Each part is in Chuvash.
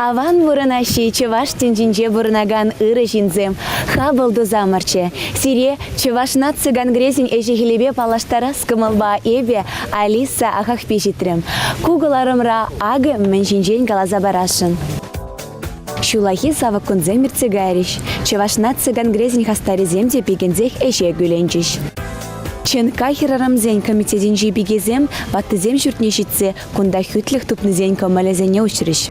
Аван пурӑнаҫҫӗ чӑваш тӗнчинче пурӑнакан ырӑ ҫынсем. Хапӑл тусамӑрччӗ. Сире Чӑваш наци конгресӗн ӗҫӗ-хӗлӗпе паллаштарас кӑмӑлпа эпӗ, Алиса Ахахпи ҫитрӗм. Ку кӑларӑмра акӑ мӗн ҫинчен каласа парасшӑн. Ҫуллахи савӑк кунсем иртсе кайрӗҫ. Чӑваш наци конгресӗн хастарӗсем те пикенсех ӗҫе кӳленчӗҫ. ЧНК хӗрарӑмсен комитетӗнчи пикесем ваттисем ҫуртне ҫитсе кунта хӳтлӗх тупнисен кӑмӑлӗсене уҫрӗҫ.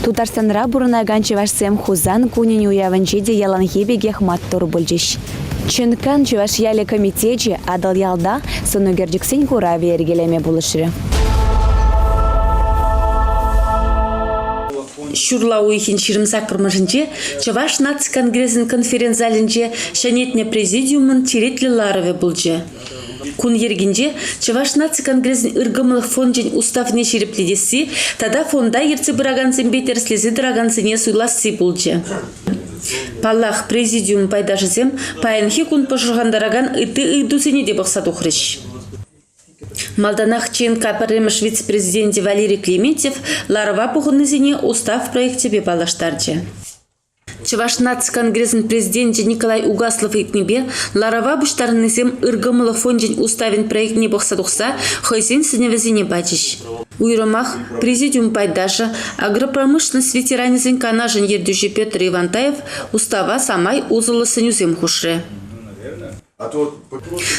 Тутарстанра пурӑнакан чӑвашсем Хусан кунӗн уявӗнче те яланхи пекех маттур пулчӗҫ. ЧНКан Чӑваш ялӗ комитечӗ Атӑлъялта сӑнӳкерчӗксен куравӗ йӗркелеме пулӑшрӗ. Ҫурла уйӑхӗн 28-мӗшӗнче Чӑваш наци конгресӗн конференц-залӗнче ҫӗнетнӗ президиумӑн черетлӗ ларӑвӗ пулчӗ. Кун йӗркинче Чӑваш наци конгресӗн ыркӑмӑллӑх фончӗн уставне ҫирӗплетесси тата фонда ертсе пыракансемпе тӗрӗслесе тӑракансене суйласси пулчӗ. Паллах, президиум пайташӗсем паянхи кун пӑшӑрхантаракан ытти ыйтусене те пӑхса тухрӗҫ. Малтанах ЧНК пӗрремӗш вице-президенчӗ Валерий Клементьев ларӑва пухӑннисене устав проекчӗпе паллаштарчӗ. Чӑваш наци конгресӗн президенчӗ Николай Угаслов ыйтнипе ларӑва пуҫтарӑннисем ыркӑмӑллӑх фончӗн уставӗн проектне пӑхса тухса хӑйсен сӗнӗвӗсене пачӗҫ. Уйрӑмах президиум пайташӗ, агропромышленность ветеранӗсен канашӗн ертӳҫи Петр Ивантаев устава самай усӑллӑ сӗнӳсем хушрӗ.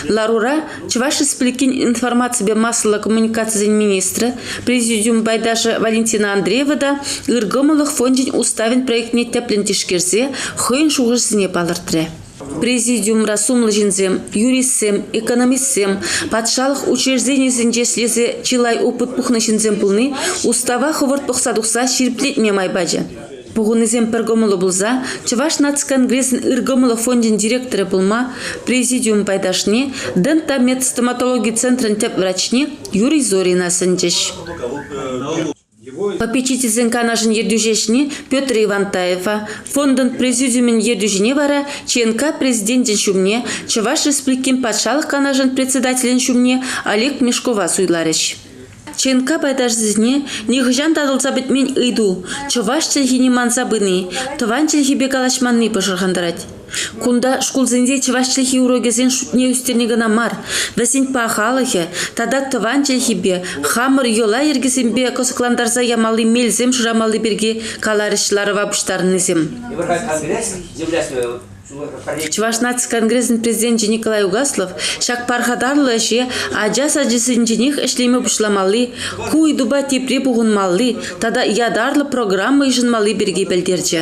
Ларура Чӑваш Республикин информаципе массӑллӑ коммуникацисен министрӗ, президиум пайташӗ Валентина Андреева та ыркӑмӑллӑх фончӗн уставӗн проектне тӗплӗн тишкерсе хӑйӗн шухӑшӗсене палӑртрӗ. Президиумра сумлӑ ҫынсем, юристсем, экономистсем, патшалӑх учрежденийӗсенче ӗҫлесе чылай опыт пухнӑ ҫынсем пулни устава хӑвӑрт пӑхса тухса ҫирӗплетме май пачӗ. Пухӑннисем пӗр кӑмӑллӑ пулса Чӑваш наци конгресӗн ыркӑмӑллӑх фончӗн директорӗ пулма президиум пайташне, Дентамед стоматологи центрӗн тӗп врачне Юрий Зорина сӗнчӗҫ. Попечительсен канашӗн ертӳҫи ӗҫне Петр Ивантаева, фондӑн президиумӗн ертӳҫине вара ЧНК президенчӗн ҫумне, Чӑваш Республикин Патшалӑх Канашӗн председателӗн ҫумне Олег Мешкова суйларӗҫ. ЧНК пайташӗсене нихӑҫан татӑлса пӗтмен ыйту, чӑваш чӗлхине манса пыни, тӑван чӗлхепе калаҫманни пӑшӑрхантарать. Кунта шкулсенче чӑваш чӗлхи урокӗсен шутне ӳстерни кӑна мар, вӗсен пахалӑхӗ тата тӑван чӗлхепе, хамӑр йӑла-йӗркесемпе кӑсӑклантарса ямалли мелсем шырамалли пирки каларӗҫ ларӑва пуҫтарӑннисем. Чӑваш наци конгресӗн президенчӗ Николай Угаслов ҫак пархатарлӑ ӗҫе ача сачӗсенченех ӗҫлеме пуҫламалли, ку ыйтупа тепре пухӑнмалли тата ятарлӑ программа йышӑнмалли пирки пӗлтерчӗ.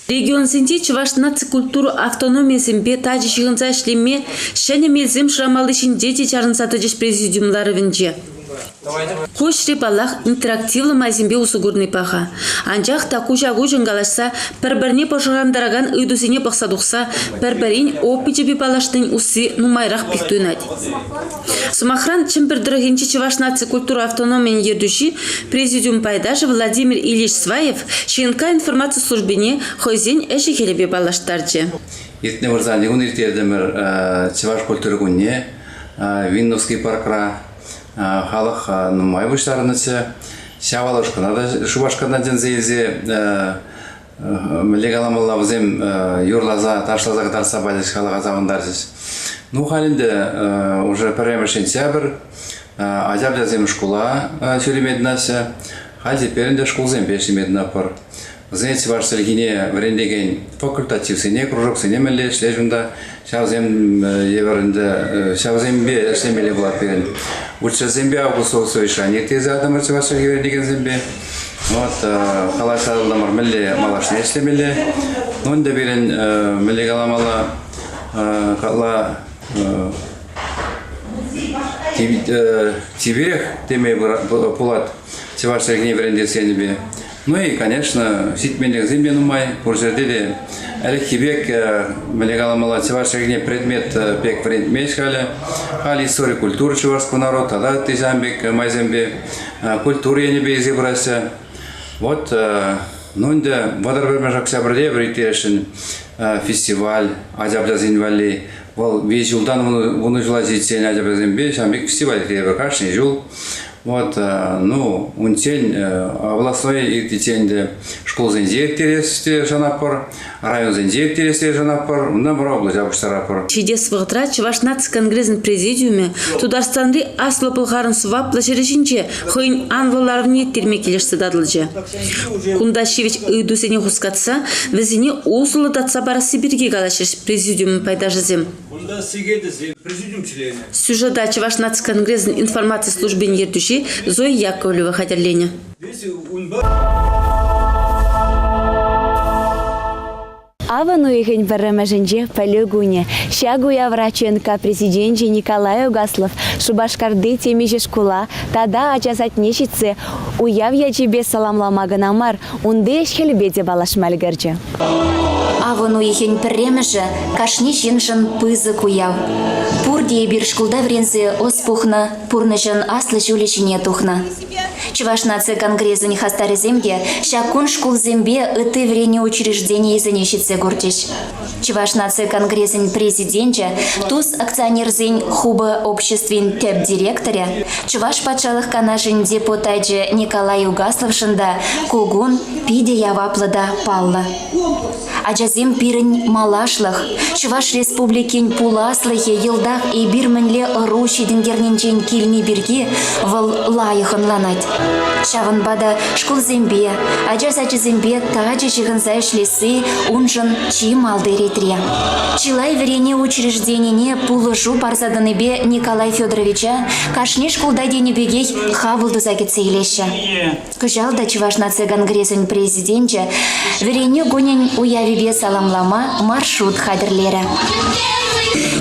Регионсенчи чӑваш наци культура автономийӗсемпе тачӑ ҫыхӑнса ӗҫлеме ҫӗнӗ мелсем шырамалли ҫинче те чарӑнса тӑчӗҫ президиум ларӑвӗнче. Ку ӗҫре, паллах, интерактивлӑ майсемпе усӑ курни паха. Анчах та куҫа-куҫӑн калаҫса, пӗр-пӗрне пӑшӑрхантаракан ыйтусене пӑхса тухса пӗр-пӗрин опычӗпе паллашнин усси нумайрах пек туйӑнать. Сӑмахран, Чӗмпӗр тӑрӑхӗнчи Чӑваш наци культура автономийӗн ертӳҫи, президиум пайташӗ Владимир Ильич Сваев ЧНК информаци службине хӑйсен ӗҫӗ-хӗлӗпе паллаштарчӗ. Иртнӗ вырсарникун ирттертӗмӗр Чӑваш культура кунне Винновский паркра. Халӑх нумай пуҫтарӑннӑччӗ. Ҫавал ушкӑна та Шупашкартан чӗнсе илсе мӗнле каламалла вӗсем юрласа, ташласа кӑтартса пачӗҫ, халӑха савӑнтарчӗҫ. Ну, халь ӗнтӗ уже пӗрремӗш сентябрь, ача-пӑчасем шкула ҫӳреме тытӑнаҫҫӗ. Халь теперь ӗнтӗ шкулсемпе ӗҫлеме тытӑнатпӑр. Вӗсене чӑваш чӗлхине вӗрентекен факультативсене, кружоксене мӗнле ӗҫлеҫ унта, ҫавсем евӗр ӗнтӗ, ҫавсемпе ӗҫлемелле пулать пирӗн. Учительсемпе август совещани ирттерсе ятӑмӑр чӑваш чӗлхи вӗрентекенсемпе. Вот, калаҫса татӑлтӑмӑр, мӗнле малашне ӗҫлемелле. Ну, ӗнтӗ пирӗн, мӗнле каламалла, калла чиперех теме пулать чӑваш чӗлхине вӗрентес енӗпе. Ну и, конечно, ҫитменлӗхсем те нумай пур ҫӗрте те. Ӗлӗкхи пек, мӗнле каламалла, чӑваш чӗлхине предмет пек вӗрентмест халӗ. Халь истори культура чувашского народа тата ытти ҫавӑн пек майсемпе культура енӗпе илсе пыраҫҫӗ. Вот, ну ӗнтӗ 31 октябрьте вӗренттересшӗн. фестиваль ача-пӑчасен валли. Вӑл виҫ ҫултан вунӑ ҫула ҫитсен ача-пӑчасемпе ҫавӑн пек фестиваль ирттеретпӗр кашни ҫул. Вот, ну, унччен областной иртиччен те шкулсенче ирттерес те шанатпӑр, районсенче ирттерес те шанатпӑр, унтан вара облаҫа пуҫтаратпӑр. Ҫитес вӑхӑтра Чӑваш наци конгресӗн президиумӗ Тутарстанри Аслӑ Пӑлхарӑн сӑваплӑ ҫӗрӗ ҫинче хӑйӗн анлӑ ларӑвне ирттерме килӗшсе татӑлчӗ. Кунта ҫивӗч ыйтусене хускатса вӗсене усӑллӑ татса парасси пирки калаҫрӗҫ президиум пайташӗсем. Кунта сикетӗсем президиум членӗ. Сюжета Чӑваш наци конгресӗн информаци службин ертӳҫи Зоя Яковлева хатӗрленӗ. Авӑн уйӑхӗн пӗрремӗшӗнче Пӗлӳ кунӗ. Ҫак уявра ЧНК президенчӗ Николай Угаслов Шупашкарти темиҫе шкула тата ача садне ҫитсе уяв ячӗпе саламлама кӑна мар, унти ӗҫ-хӗлпе те паллашма ӗлкӗрчӗ. Авӑн уйӑхӗн пӗрремӗшӗ кашни ҫыншӑн пысӑк уяв. Пурте эпир шкулта вӗренсе ӑс пухнӑ, пурнӑҫӑн аслӑ ҫулӗ ҫине тухнӑ. Чӑваш наци конгресӗн хастарӗсем те ҫак кун шкулсемпе ытти вӗренӳ учрежденийӗсене ҫитсе курчӗҫ. Чӑваш наци конгресӗн президенчӗ, Тус акционерсен хупӑ обществин тӗп директорӗ, Чӑваш патшалӑх канашӗн депутачӗ Николай Угасловшӑн та ку кун питӗ яваплӑ та паллӑ. Ачасем пирӗн малашлӑх, Чӑваш Республикин пуласлӑхӗ йӑлтах эпир мӗнле ӑру ҫитӗнтернинчен килни пирки вӑл лайӑх ӑнланать. Ҫавӑнпа та шкулсемпе, ача сачӗсемпе тачӑ ҫыхӑнса ӗҫлесси уншӑн чи малти ретре. Чылай вӗренӳ учрежденине пулӑшу парса тӑнипе Николай Федоровича кашни шкулта тенӗ пекех хапӑл туса кӗтсе илеҫҫӗ. Кӑҫал та Чӑваш наци конгресӗн президенчӗ Вӗренӳ кунӗн уявӗпе саламлама маршрут хатӗрлерӗ.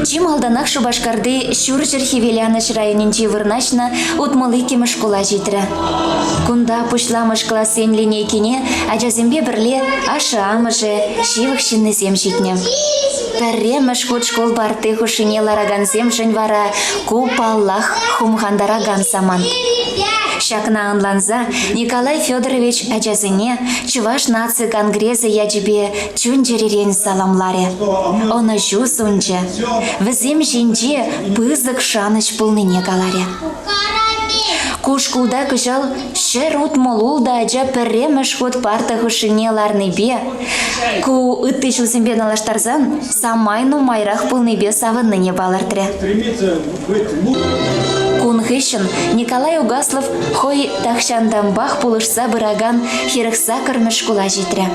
Чи малтанах Шупашкарти Ҫурҫӗр Хӗвеланӑҫ районӗнче вырнаҫнӑ 62-мӗш шкула ҫитрӗ. Кунта пуҫламӑш классен линейкине ачасемпе пӗрле ашшӗ-амӑшӗ, ҫывӑх ҫыннисем ҫитнӗ. Пӗрремӗш хут шкул парти хушшине ларакансемшӗн вара ку, паллах, хумхантаракан самант. Ҫакна ӑнланса Николай Федорович ачасене Чӑваш наци конгресӗ ячӗпе чун-чӗререн саламларӗ, ӑнӑҫу сунчӗ, вӗсем ҫинче пысӑк шанӑҫ пулнине каларӗ. Ку шкулта кӑҫал 166 ача пӗрремӗш хут парта хушшине ларнипе, ку ытти ҫулсемпе танлаштарсан самай нумайрах пулнипе савӑннине палӑртрӗ. Кун хыҫҫӑн Николай Угаслов хӑй тахҫантанпах пулӑшса пыракан 48-мӗш шкула ҫитрӗ.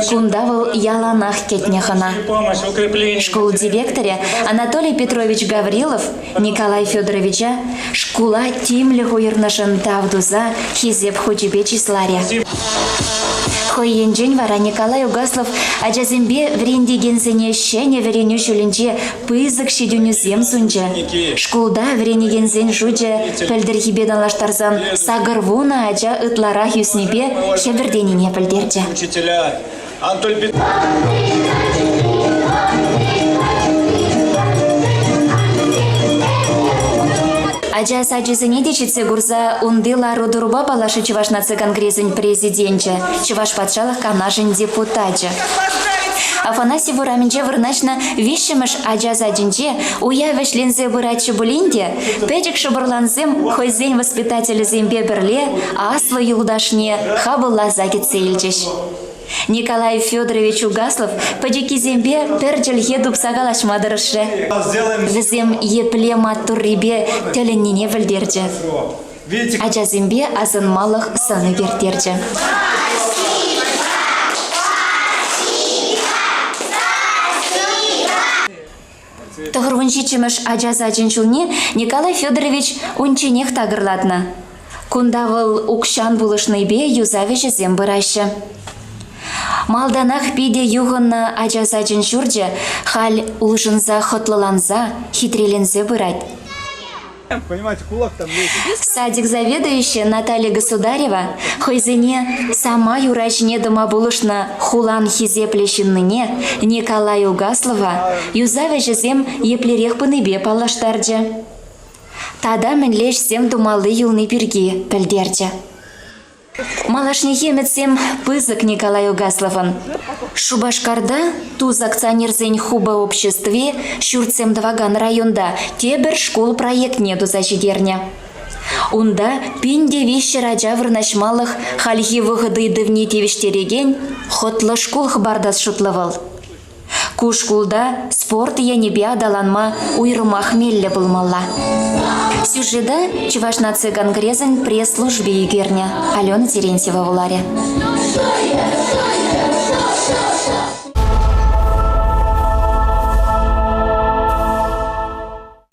Кунта вӑл яланах кӗтнӗ хӑна. Шкул директорӗ Анатолий Петрович Гаврилов Николай Федоровича шкула тимлӗх уйӑрнӑшӑн тав туса Хисеп хучӗпе чысларӗ. Хӑй енчен вара Николай Угаслов ачасемпе вӗрентекенсене ҫӗнӗ вӗренӳ ҫулӗнче пысӑк ҫитӗнӳсем сунчӗ. Шкулта вӗренекенсен шучӗ пӗлтӗрхипе танлаштарсан 80 ача ытларах ӳснипе хӗпӗртенине пӗлтерчӗ. Ача сачӗсене те ҫитсе курса унти лару-тӑрупа паллашрӗ Чӑваш наци конгресӗн президенчӗ, Чӑваш патшалӑх канашӗн депутачӗ. Афанасьев урамӗнче вырнаҫнӑ виҫҫӗмӗш ача садӗнче уяв вӗҫленсе пыратчӗ пулин те, пӗчӗк шӑпӑрлансем хӑйсен воспитателӗсемпе пӗрле аслӑ юлташне хапӑлласа кӗтсе илчӗҫ. Николай Федорович Угаслов пӗчӗккисемпе пӗр чӗлхе тупса калаҫма тӑрӑшрӗ. Вӗсем епле маттуррипе тӗлӗннине пӗлтерчӗ. Ачасемпе асӑнмалӑх сӑн ӳкерттерчӗ. Тӑхӑрвун ҫиччӗмӗш ача сачӗн ҫулне Николай Федорович унчченех такӑрлатнӑ. Кунта вӑл укҫан пулӑшнипе юсав ӗҫӗсем пыраҫҫӗ. Малтанах питӗ юхӑннӑ ача сачӗн ҫурчӗ халь улшӑнса хӑтлӑланса, хитреленсе пырать. Садик заведующийӗ Наталья Государева хӑйсене самай ура ҫине тӑма пулӑшнӑ хулан хисеплӗ ҫыннине Николай Угаслова юсав ӗҫӗсем еплерех пынипе паллаштарчӗ. Тата мӗнле ӗҫсем тумалли юлни пирки пӗлтерчӗ. Малашнехи ӗмӗтсем пысӑк Николай Угасловӑн. Шупашкарта Тус акционерсен хупӑ обществи ҫуртсем тӑвакан районта тепӗр шкул проектне туса ҫитернӗ. Унта 1300 ача вырнаҫмалӑх хальхи вӑхӑт ыйтӑвне тивӗҫтерекен хӑтлӑ шкул хӑпартас шутлӑ вӑл. Ку шкулта спорт енӗпе аталанма уйрӑмах меллӗ пулмалла. Сюжета Чӑваш наци конгресӗн пресс-служби ӳкернӗ. Алена Терентьева вуларӗ.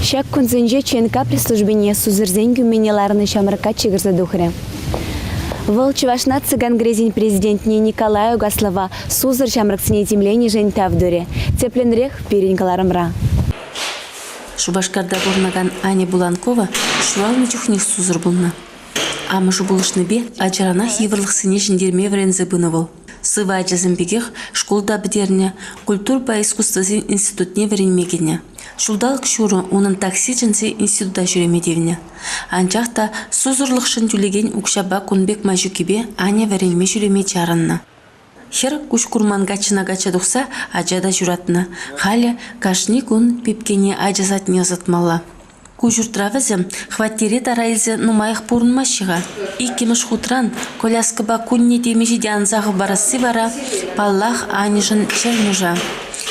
Ҫак кунсенче ЧНК пресс-службине сусӑрсен кӳмине ларнӑ ҫамрӑк каччӑ кӗрсе тухрӗ. Вӑл Чӑваш наци конгресӗн президентне Николай Угаслова сусӑр ҫамрӑксене тимленӗшӗн тав турӗ. Тӗплӗнрех пирӗн кӑларӑмра. Шупашкарта пурӑнакан Аня Буланкова ҫуралнӑ чухнех сусӑр пулнӑ. Амӑшӗ пулӑшнипе ачаранах йывӑрлӑхсене ҫӗнтерме вӗренсе пынӑ вӑл. Сывӑ ачасем пекех шкулта пӗтернӗ, культурӑпа искусствӑсен институтне вӗренме кӗнӗ. Ҫулталӑк ҫурӑ унӑн такси чӗнсе института ҫӳреме тивнӗ. Анчах та сусӑрлӑхшӑн тӳлекен укҫапа кун пек май ҫуккипе Аня вӗренме ҫӳреме чарӑннӑ. Хӗр куҫ курман каччӑна качча тухса ача та ҫуратнӑ. Халӗ кашни кун пепкене ача садне ӑсатмалла. Ку ҫуртра вӗсем хваттере тара илсе нумаях пурӑнмаҫҫӗ-ха. Иккӗмӗш хутран коляскӑпа кунне темиҫе те анса хӑпарасси вара, паллах, Аньӑшӑн чӗр нуша.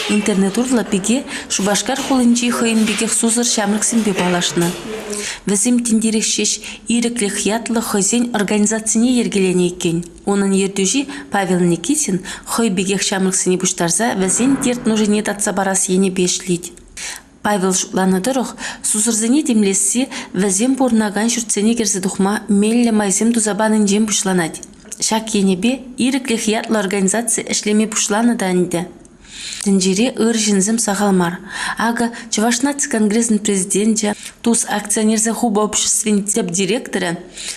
Интернет урлӑ пике Шупашкар хулинчи хӑйӗн пекех сусӑр ҫамрӑксемпе паллашнӑ. Вӗсем тинтерех ҫеҫ «Ирӗклӗх» ятлӑ хӑйсен организацине йӗркеленӗ иккен. Унӑн ертӳҫи Павел Никитин хӑй пекех ҫамрӑксене пуҫтарса вӗсен терт-нушине татса парас енӗпе ӗҫлет. Павел шутланӑ тӑрӑх, сусӑрсене тимлесси вӗсем пурӑнакан ҫуртсене кӗрсе тухма меллӗ майсем туса панинчен пуҫланать. Ҫак енӗпе «Ирӗклӗх» ятлӑ организаци ӗҫлеме пуҫланӑ та ӗнтӗ. Тӗнчере ыр ҫынсем сахал мар. Акӑ, Чӑваш наци конгресӗн президенчӗ, Тус акционерсен хупӑ обществин тӗп директорӗ,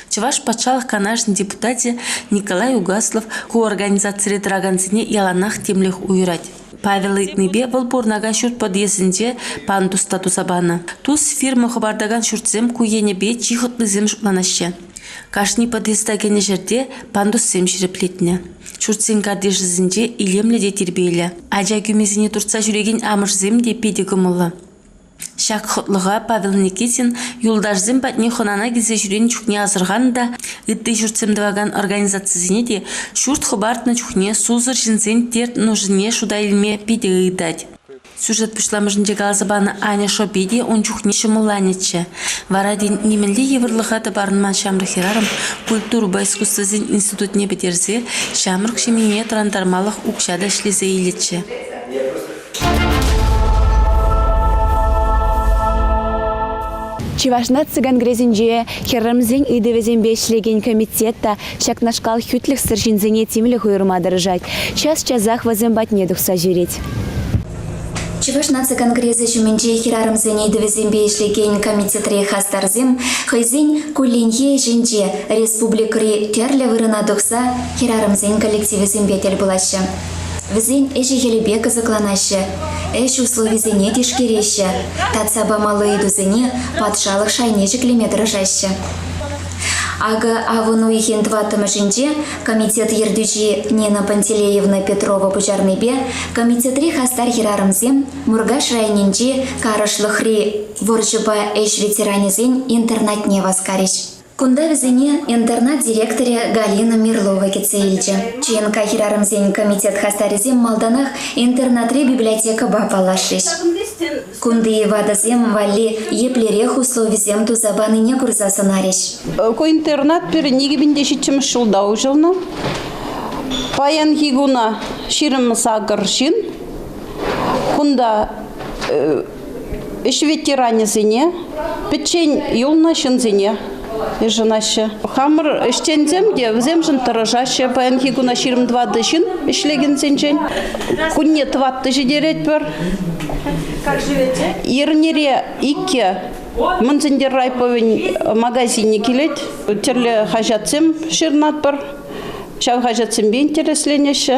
Чӑваш Патшалӑх Канашӗн депутачӗ Николай Угаслов ку организацире тӑракансене яланах тимлӗх уйӑрать. Павел ыйтнипе вӑл пурӑнакан ҫурт подъездӗнче пандус та туса панӑ. Тус фирма хӑпартакан ҫуртсем ку енӗпе чи хӑтлисем шутланаҫҫӗ. Кашни подъезда кӗнӗ ҫӗрте пандуссем ҫирӗплетнӗ. Ҫуртсен картишӗсенче илемлӗ те тирпейлӗ. Ача кӳмисене туртса ҫӳрекен амӑшсем те питӗ кӑмӑллӑ. Ҫак хӑтлӑха Павел Никитин юлташсем патне хӑнана килсе ҫӳренӗ чухне асӑрханӑ та ытти ҫуртсем тӑвакан организацисене те ҫурт хӑпартнӑ чухне сусӑр ҫынсен терт-нушине шута илме питӗ ыйтать. Сюжет пуҫламӑшӗнче каласа панӑ Аня шӑпи те ун чухне ҫӑмӑлланӗччӗ. Вара тен нимӗнле йывӑрлӑха та парӑнман ҫамрӑк хӗрарӑм культурӑпа искусствӑсен институтне пӗтерсе ҫамрӑк ҫемьене тӑрантармалӑх укҫа та ӗҫлесе илӗччӗ. Чӑваш наци конгресӗнче хӗрарӑмсен ыйтӑвӗсемпе ӗҫлекен комитет та ҫакнашкал хӳтлӗхсӗр ҫынсене тимлӗх уйӑрма тӑрӑшать, час-часах вӗсем патне тухса ҫӳрет. Чӑваш наци конгресӗ ҫумӗнчи хӗрарӑмсен ыйтӑвӗсемпе ӗҫлекен комитетри хастарсем хӑйсен кулленхи ӗҫӗнче республикӑри тӗрлӗ вырӑна тухса хӗрарӑмсен коллективӗсемпе тӗл пулаҫҫӗ. Вӗсен ӗҫӗ-хӗлӗпе кӑсӑкланаҫҫӗ, ӗҫ условисене тишкереҫҫӗ, татса памалли ыйтусене патшалӑх шайне ҫӗклеме тӑрӑшаҫҫӗ. Акӑ авӑн уйӑхӗн тӑваттӑмӗшӗнче комитет ертӳҫи Нина Пантелеевна Петрова пуҫарнипе комитетри хастар хӗрарӑмсем Муркаш районӗнчи Карӑшлӑхри вӑрҫӑпа ӗҫ ветеранӗсен интернатне васкарӗҫ. Кунта вӗсене интернат директорӗ Галина Мирлова кӗтсе илчӗ. ЧНК хӗрарӑмсен комитет хастарӗсем малтанах интернатри библиотекӑпа паллашрӗҫ. Кунти ватӑсем валли еплерех условисем туса панине курса сӑнарӗҫ. Ку интернат пирӗн 2007 ҫулта уҫӑлнӑ. Паянхи куна 28 ҫын. Кунта ӗҫ ветеранӗсене, пӗччен юлнӑ ҫынсене йышӑнаҫҫӗ. Хамӑр ӗҫченсем те вӗсемшӗн тӑрӑшаҫҫӗ. Паянхи куна 24 ҫын ӗҫлекенсенчен. Кунне тӑваттӑ ҫитеретпӗр. Эрнере иккӗ Мӑн Сӗнтӗр райповӗн магазинне килет. Тӗрлӗ хаҫатсем ҫырӑнатпӑр. Ҫав хаҫатсемпе интересленеҫҫӗ.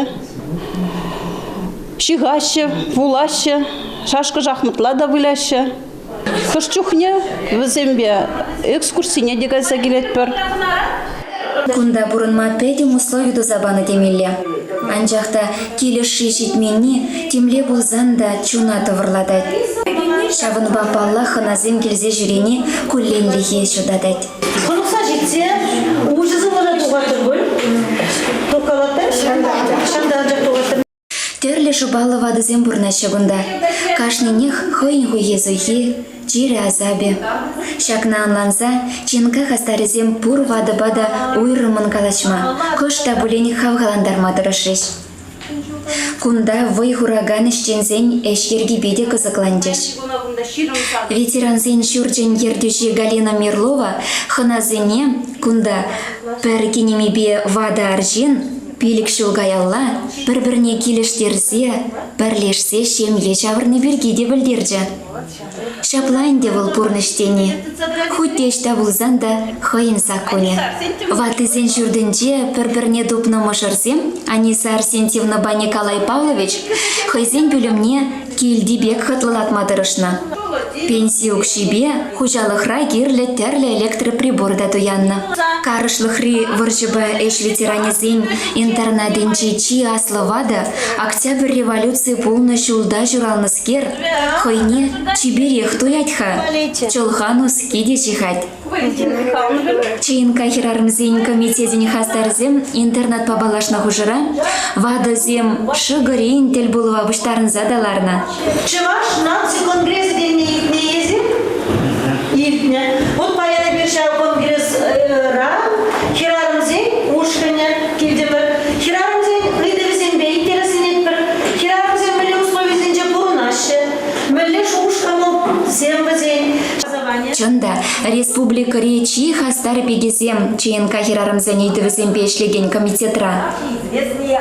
Ҫыхаҫҫӗ, вулаҫҫӗ, шашка-шахматла та выляҫҫӗ. Хӑш чухне вӗсемпе экскурсине те кайса килетпӗр. Кунта пурӑнма пӗтӗм услови туса панӑ темелле. Анчах та кил ӑшши ҫитменни темле пулсан та чуна тӑвӑрлатать. Ҫавӑнпа, паллах, хӑнасем килсе ҫӳрени кулленлӗхе ҫутатать. Хӑнӑхса ҫитсе уҫӑ сывлӑша тухатӑр пуль. Тухкалаттӑр. Ҫанталӑк тухатӑр. Тӗрлӗ шӑпаллӑ ватӑсем пурӑнаҫҫӗ кунта. Кашнинех хӑйӗн хуйхи-суйхи, чирӗ-асапӗ. Ҫакна ӑнланса ЧНК хастарӗсем пур ватӑпа та уйрӑммӑн калаҫма, кӑшт та пулин хавхалантарма тӑрӑшрӗҫ. Кунта вӑй хуракан ӗҫченсен ӗҫ йӗркипе те кӑсӑкланчӗҫ. Ветерансен ҫурчӗн ертӳҫи Галина Мерлова хӑнасене кунта пӗр кинемипе ватӑ арҫын 5 ҫул каялла пӗр-пӗрне килӗштерсе, пӗрлешсе ҫемье ҫавӑрни пирки те пӗлтерчӗ. Ҫапла ӗнтӗ вӑл пурнӑҫ тени. Хуть те ӑҫта пулсан та хӑйӗн саккунӗ. Ваттисен ҫуртӗнче пӗр-пӗрне тупнӑ мӑшӑрсем Аниса Арсентьевнӑпа Николай Павлович хӑйсен пӳлӗмне килти пек хӑтлӑлатма тӑрӑшнӑ. Пенси укҫипе хуҫалӑхра кирлӗ тӗрлӗ электроприбор та туяннӑ. Карӑшлӑхри вӑрҫӑпа ӗҫ ветеранӗсен интернатӗнчи чи аслӑ ватӑ Октябрь революцийӗ пулнӑ ҫулта ҫуралнӑскер хӑйне чиперех туять-ха, чӑлха нуски те ҫыхать. ЧНК хӗрарӑмсен комитечӗн хастарӗсем интернетпа паллашнӑ хушӑра ватӑсем шӑкӑрин тӗлпулӑва пуҫтарӑнса та ларнӑ. Чӑваш наци конгресӗ тенине илтнӗ эсир? Илтнӗ. Вот паян эпир ҫав конгресра хӗрарӑмсен ушкӑнӗ килтӗмӗр. Хӗрарӑмсен ыйтӑвӗсемпе интересленетпӗр. Хӗрарӑмсем мӗнле условисенче пурӑнаҫҫӗ, мӗнле шухӑш-кӑмӑлсем вӗсен. Чӑн та, республикӑри чи хастар пикесем ЧНК хӗрарӑмсен ыйтӑвӗсемпе ӗҫлекен комитетра.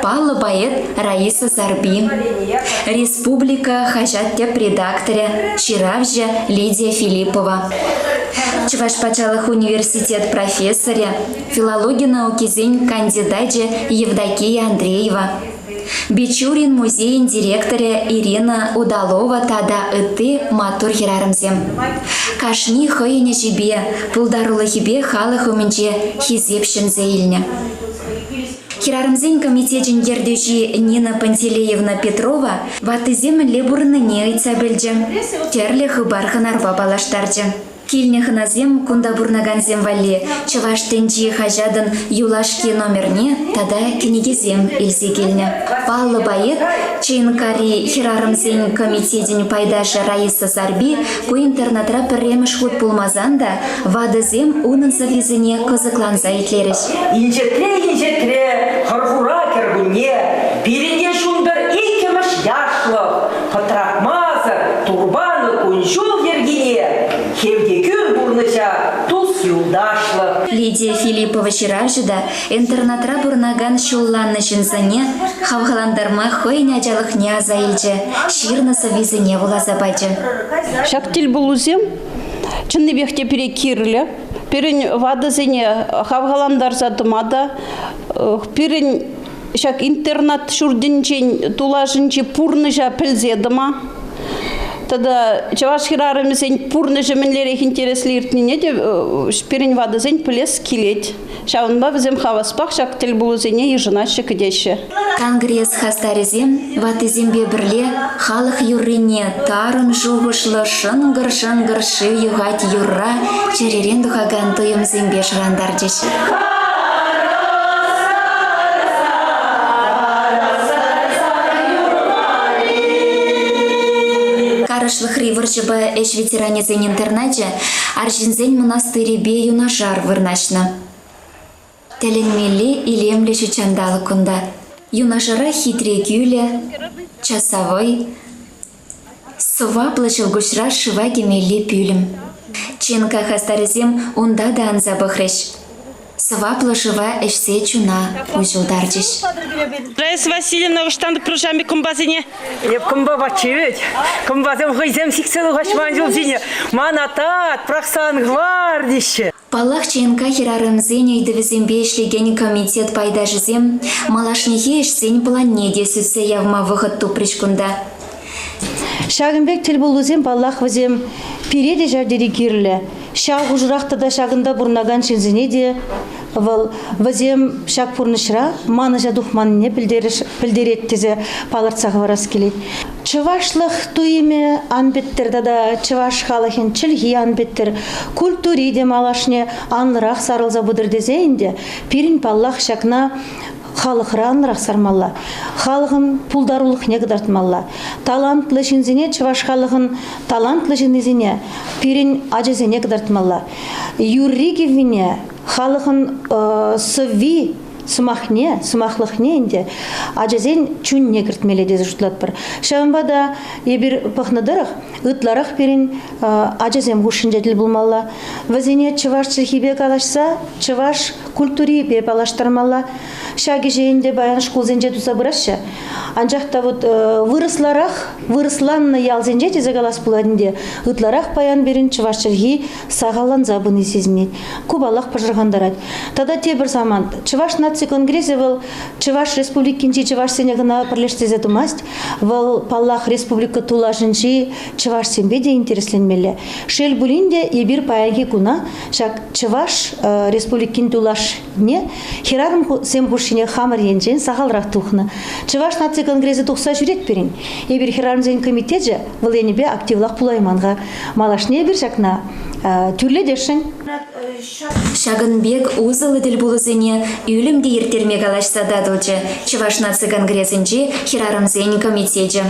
Паллӑ поэт Раиса Сарпи, республика хаҫат тӗп редакторӗ, ҫыравҫӑ Лидия Филиппова, Чӑваш патшалӑх университет профессорӗ, филологи наукисен кандидачӗ Евдокия Андреева, Бичурин музейӗн директорӗ Ирина Удалова тата ытти маттур хӗрарӑмсем. Кашни хӑйӗн ӗҫӗпе, пултарулӑхӗпе халӑх умӗнче хисеп ҫӗнсе илнӗ. Хӗрарӑмсен комитечӗн ертӳҫи Нина Пантелеевна Петрова ваттисем мӗнле пурӑннине ыйтса пӗлчӗ, тӗрлӗ хыпар-хӑнарпа паллаштарчӗ. Килнӗ хӑнасем кунта пурӑнакансем валли Чӑваш тӗнчи хаҫатӑн юлашки номерне тата кӗнекесем илсе килнӗ. Паллӑ поэт, ЧНКри хӗрарӑмсен комитечӗн пайташӗ Раиса Сарпи ку интернатра пӗрремӗш хут пулмасан та ватӑсем унӑн сӑввисене кӑсӑкланса итлерӗҫ. Инҫетре-инҫетре хӑр-хура кӗркунне пирӗнте ҫунтӑр иккӗмӗш яшлӑх, пӑтратмасӑр турпанӑ кун-ҫул йӗркине хевтекӳр пурнӑҫа тус-юлташлӑх. Лидия Филиппова ҫыравҫӑ та интернатра пурӑнакан ҫулланнӑ ҫынсене хавхалантарма хӑйӗн ачалӑхне аса илчӗ, ҫырнӑ сӑввисене вуласа пачӗ. Ҫак тӗлпулусем чӑннипех те пире кирлӗ. Пирӗн ватӑсене хавхалантарса тӑма та, пирӗн ҫак интернат ҫуртӗнчен тулашӗнчи пурнӑҫа пӗлсе тӑма тата чӑваш хӗрарӑмӗсен пурнӑҫӗ мӗнлерех интереслӗ иртнине те пирӗн ватӑсен пӗлес килет. Ҫавӑнпа вӗсем хаваспах ҫак тӗлпулусене йышӑнаҫҫӗ, кӗтеҫҫӗ. Конгресс хастарӗсем ваттисемпе пӗрле халӑх юррине тарӑн шухӑшлӑ шӑнкӑр-шӑнкӑр шыв юхать юрра чӗререн тухакан туйӑмсемпе шӑрантарчӗҫ. Карӑшлӑхри вӑрҫӑпа ӗҫ ветеранӗсен интерначӗ арҫынсен мӑнастирӗпе юнашар вырнаҫнӑ. Тӗлӗнмелле илемлӗ ҫутҫанталӑк кунта. Юнашарах хитре кӳлӗ, часавӑй, сӑваплӑ ҫӑлкуҫра шыва кӗмелли пӳлӗм. ЧНК хастарӗсем унта та анса пӑхрӗҫ. Сӑваплӑ шыва ӗҫсе чуна уҫӑлтарчӗҫ. Раиса Васильевна ӑҫтан тупрӑр-ши кӑмпасене? Эп кӑмпа патши вӗт. Кӑмпасем хӑйсем сиксе тухаҫ ман ҫул ҫине. Мана тат, пӑрахса ан хӑвар теҫҫӗ. Паллах, ЧНК хӗрарӑмсен ыйтӑвӗсемпе ӗҫлекен комитет пайташӗсем малашнехи ӗҫсен планне те сӳтсе явма вӑхӑт тупрӗҫ кунта. Ҫакӑн пек тӗлпулусем, паллах, вӗсем пире те ҫав тери кирлӗ. Ҫав хушӑрах тата ҫакӑнта пурӑнакан ҫынсене те. Вӑл вӗсем ҫак пурнӑҫра манӑҫа тухманнине пӗлтерет тесе палӑртса хӑварас килет. Чӑвашлӑх туйӑмӗ ан пӗттӗр тата чӑваш халӑхӗн чӗлхи ан пӗттӗр, культури те малашне анлӑрах сарӑлса пытӑр тесе ӗнтӗ пирӗн, паллах, ҫакна халӑхра анлӑрах сармалла, халӑхӑн пултарулӑхне кӑтартмалла. Талантлӑ ҫынсене, чӑваш халӑхӑн талантлӑ ҫыннисене пирӗн ачасене кӑтартмалла. Юрри-кӗввине халӑхӑн сӑвви сӑмахне, сӑмахлӑхне ӗнтӗ ачасен чунне кӗртмелле тесе шутлатпӑр. Ҫавӑнпа та эпир пӑхнӑ тӑрӑх ытларах пирӗн ачасем хушшинче тӗл пулмалла. Вӗсене чӑваш чӗлхипе калаҫса чӑваш культурипе паллаштармалла. Ҫак ӗҫе ӗнтӗ паян шкулсенче туса пыраҫҫӗ. Анчах та вот вырӑсларах, вырӑсланнӑ ялсенче тесе калас пулать ӗнтӗ, ытларах паян пирӗн чӑваш чӗлхи сахалланса пыни сисӗнет. Ку, паллах, пӑшӑрхантарать. Тата тепӗр самант. Чӑваш наци конгресӗ вӑл Чӑваш Республикинчи чӑвашсене кӑна пӗрлештерсе тӑмасть. Вӑл, паллах, республика тулашӗнчи чӑвашсемпе те интересленмелле. Шел пулин те, эпир паянхи куна ҫак Чӑваш Республикин тулашне хӗрарӑмсем хушшине хамӑр енчен сахалрах тухнӑ. Чӑваш наци конгресӗ тухса ҫӳрет пирӗн. Эпир хӗрарӑмсен комитечӗ вӑл енӗпе активлах пулайман-ха. Малашне эпир ҫакна тӳрлетесшӗн. Ҫакӑн пек усӑллӑ тӗлпулусене ӳлӗм те ирттерме калаҫса татӑлчӗ Чӑваш наци конгресӗнчи хӗрарӑмсен комитечӗ.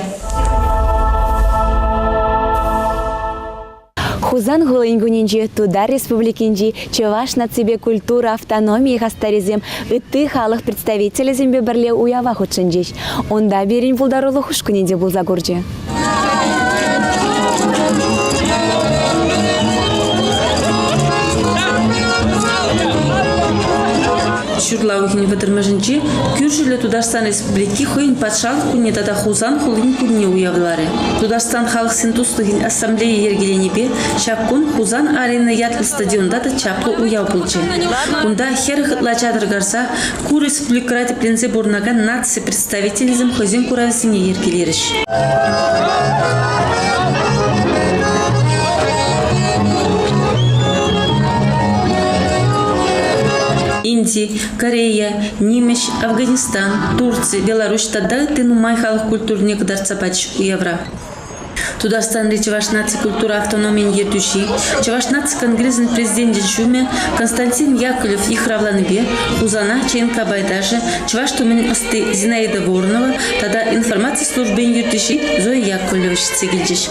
Хусан хулин кунӗнче Тутар Республикинчи Чӑваш наципе культура автономийӗ хастарӗсем ытти халӑх представителӗсемпе пӗрле уява хутшӑнчӗҫ. Унта пирӗн пултарулӑх ушкӑнӗ те пулса курчӗ. Ҫурла уйӑхӗн вӑтӑрмӗшӗнче кӳршӗллӗ Тутарстан Республики хӑйӗн патшалӑх кунне тата Хусан хулин кунне уявларӗ. Тутарстан халӑхсен туслӑхӗн ассамблейи йӗркеленипе ҫак кун Хусан Арена ятлӑ стадионта та чаплӑ уяв пулчӗ. Кунта 40 ытла чатӑр карса ку республикӑра тӗпленсе пурӑнакан наци представителӗсем хӑйсен куравӗсене йӗркелерӗҫ. Инди, Корея, Нимӗҫ, Афганистан, Турци, Беларуҫ тата ытти нумай халӑх культурине кӑтартса пачӗҫ уявра. Тутарстанри Чӑваш наци культура автономийӗн ертӳҫи, Чӑваш наци конгресӗн президенчӗн ҫумӗ Константин Яковлев йыхравланипе Хусана ЧНК пайташӗ, чӑваш тумӗн ӑсти Зинаида Воронова тата информаци службин ертӳҫи Зоя Яковлева ҫитсе килчӗҫ.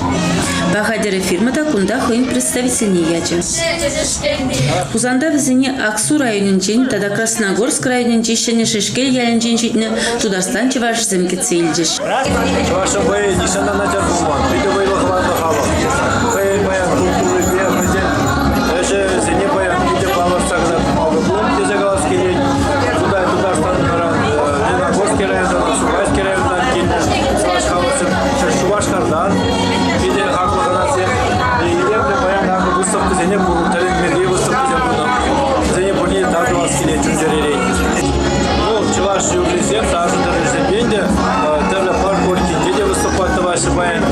Паха тӗрӗ фирма та кунта хӑйӗн представительне ячӗ. Хусанта вӗсене Аксу районӗнчен тата Красногорск районӗнчи Ҫӗнӗ Шешкел ялӗнчен ҫитнӗ Тутарстан чӑвашӗсем кӗтсе илчӗҫ. Чӑвашӑн вӑйӗ нихҫан та начар пулман. Питӗ вӑйлӑ хӑватлӑ халӑх. Хӑйӗн паян культурипе, хӑйсен ӗҫӗсене паян питӗ палӑртса кӑтартмалли пулӑм тесе калас килет. Кунта Тутарстанран Леногорски районтан, Аксубайски районтан килнӗ чӑваш халӑхсем Шупашкартан питӗ хаклӑ хӑнасем. Илемлӗ паян акӑ выставкӑсене тӗлӗнмелли выставкӑсем тунӑ. Вӗсене пурне тав тӑвас килет чун-чӗререн. Ну, чӑваш юррисем, ташӑ тӗррисемпе те тӗрлӗ парк-горькинче те выступать тӑваҫҫӗ паян.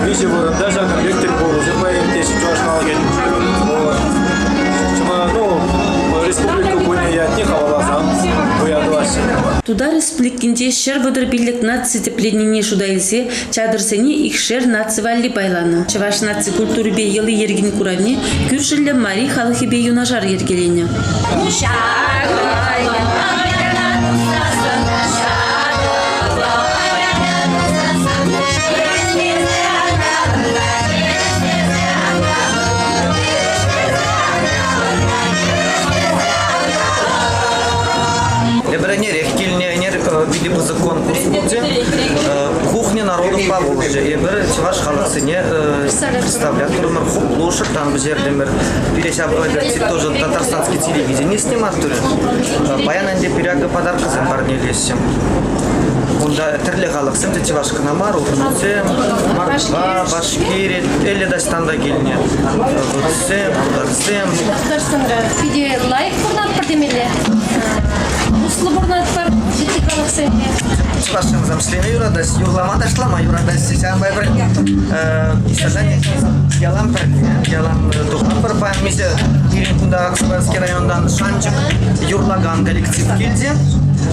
Виҫӗ вырӑнта ҫакӑн пек тӗлпулусем паян иртеҫҫӗ чӑваш халӑхӗн. Ну, республика кунӗ ятне халалласан уяв тӑваҫҫӗ. Тутар Республикинче 135 наци тӗпленнине шута илсе чатӑрсене икшер наци валли пайланӑ. Чӑваш наци культурипе йӑли-йӗркин куравне кӳршӗллӗ мари халӑхӗпе юнашар йӗркеленӗ. Эпир ӗнерех килнӗ, ӗнер питӗ пысӑк конкурс пулчӗ. Кухня народов Поволжья. Эпир чӑваш халӑхсене представлять турӑмӑр, хуплу шӑрттан пӗҫертӗмӗр. Пире ҫав тоже татарстанский телевидение снимать турӗ. Паян ӗнтӗ пире акӑ подаркӑсем парнелеҫҫӗ. Унта тӗрлӗ халӑхсем те чӑваш кӑна мар, удмуртсем, мордва, башкири, элле таҫтан та килнӗ. Вырӑссем, тутарсем. Тутарстанра питӗ лайӑх пурӑнатпӑр темелле. Туслӑ пурӑнатпӑр ытти халӑхсемпе. Чӑвашсем ӗҫлеме юратаҫ, юрлама ташлама юратаҫҫӗ. Ҫавӑнпа эпир задание ялан пӗрле, ялан тухатпӑр паян миҫе пирӗн кун. кунта Аксубайский районтан Шанчӑк юрлакан коллектив килчӗ.